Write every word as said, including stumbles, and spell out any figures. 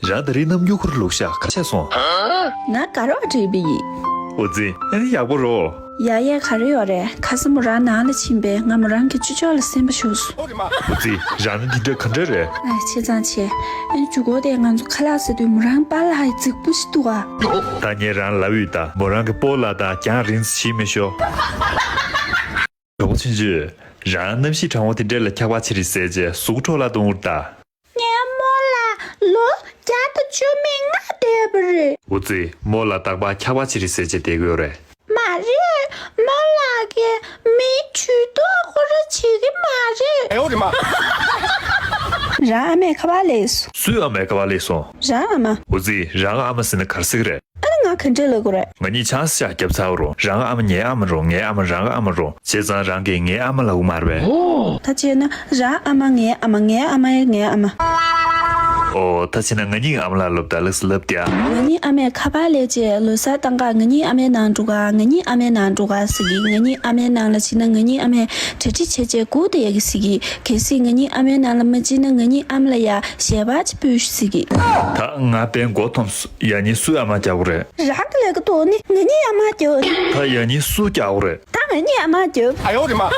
རང་ད་རེས་རྣམ་འགྱུར་ཁུར་ལུག་ཤ་ཁ་ཆད་སོང་། ང་དགའ་རོགས་བྲིས་པ་ཡིན། འོ་ཙི། ཨ་ནི་ཡག་པོ་རོ། ཡ་ཡ་ག་རེ་ཡོད་རེད། ཁ་སང་མོ་རང་ནང་ལ་ཕྱིན་པས་ང་མོ་རང་གི་ཅོ་ཅོག་ལ་སེམས་པ་ཤོར་སོང་། འོ་ཙི། རང་ནི་འདི་འདྲ་ག་འདྲ་རེད། ཨ་ཆེ་ཙང་ཆེ། ཨ་ནི་མཇུག་གོ་དེ་ང་ཚོ་ཁ་ལག་ཟ་དུས་མོ་རང་པཱ་ལགས་ཡི་རྫིག་པོ་ཞིག་འདུག་ཨ། ད་ངས་རང་ལབ་ཡོད་ད། མོ་རང་གི་སྤོ་ལགས་དང་རྒྱང་རིང་ཙམ་ཕྱིན་མི་ཤོག་གྲོགས་པོ་ཆུང་ཆུང་། རང་གནམ་གཤིས་གྲང་བོ་དེ་འདྲ་ལ་འཁྱག་པ་ཆེ་རེད་ཟེར་རྗེས་གཟུགས་འཕྲོ་བརླག་གཏོང་འུར་ད། ངའི་རྨོ་ལགས་ལོ་བརྒྱ་དང་བཅུ་མེད་ལྔ་བསྡད་པ་རེད། འུ་ཙི། རྨོ་ལགས་རྟག་པར་འཁྱག་པ་ཆེ་རེད་ཟེར་རྗེས་བསྡད་ཀྱི་ཡོད་རེད། མ་རེད། རྨོ་ལགས་ཀྱིས་མིའི་ཇུས་གཏོགས་ཁོ་རང་བྱེད་ཀྱི་མ་རེད། ཨེ་ཡོ་རེད་མ། རང་ཨ་མས་ཁ་པར་སླེབས་སོང་། སུའི་ཨ་མས་ཁ་པར་སླེབས་སོང་། རང་ཨ་མ། འུ་ཙི། རང་ཨ་མ་ཟེར་ན་ག་རེ་ཟེར་གྱི་རེད། ཨ་ནི་ང་ག་འདྲས་ལབ་དགོས་རེད། ང་གཉིས་ཆང་ས་ཞག་བརྒྱབ་ཚར་རོ། རང་ཨ་མ་ངའི་ཨ་མ་རོ། ངའི་ཨ་མ་རང་ཨ་མ་རོ། བྱས་ཙང་རང་གིས་ངའི་ཨ་མ་ལབ་ཀྱི་མ་རེད་པས། ད་བྱས་ན་རང་ཨ་མ་ངའི་ཨ་མ། ངའི་ཨ་མ་ངའི་ཨ་མ། ཨོ། ད་བྱས་ན་ང་གཉིས་ཨ་མ་ལ་ལབ་ད་ལགས་སོ་ལབ་དེ་ཨ། ང་གཉིས་ཨ་མས་ཁ་པར་སླེབས་རྗེས་ལོ་གསར་གཏོང་ག་ང་གཉིས་ཨ་མའི་ནང་འགྲོ་ག་ང་གཉིས་ཨ་མའི་ནང་འགྲོ་ག་ཟེར་གི། ང་གཉིས་ཨ་མའི་ནང་ལ་ཕྱིན་ན་ང་གཉིས་ཨ་མས་གྲ་སྒྲིག་བྱས་རྗེས་སྒུག་བསྡད་ཡོད་གི་ཟེར་གི། གལ་སྲིད་ང་གཉིས་ཨ་མའི་ནང་ལ་མ་ཕྱིན་ན་ང་གཉིས་ཨ་མ་ལ་ཡ་ཞལ་པར་ཅིག་ཕུལ་ཤོག་ཟེར་གི། ད་ང་དཔེ་མགོ་འཐོམས་སོང་། ཡ་ནི་སུའི་ཨ་མ་རྒྱག་དགོས་རེད། རང་གི་ལས་ཀ་དོ་ནི་ང་གཉིས་ཨ་མ་རྒྱག་ད་ཡ་ནི་སུ་རྒྱག་དགོས་རེད། ད་ང་གཉིས་ཨ་མ་རྒྱབ། ཨ་ཡོ་རེ་མ།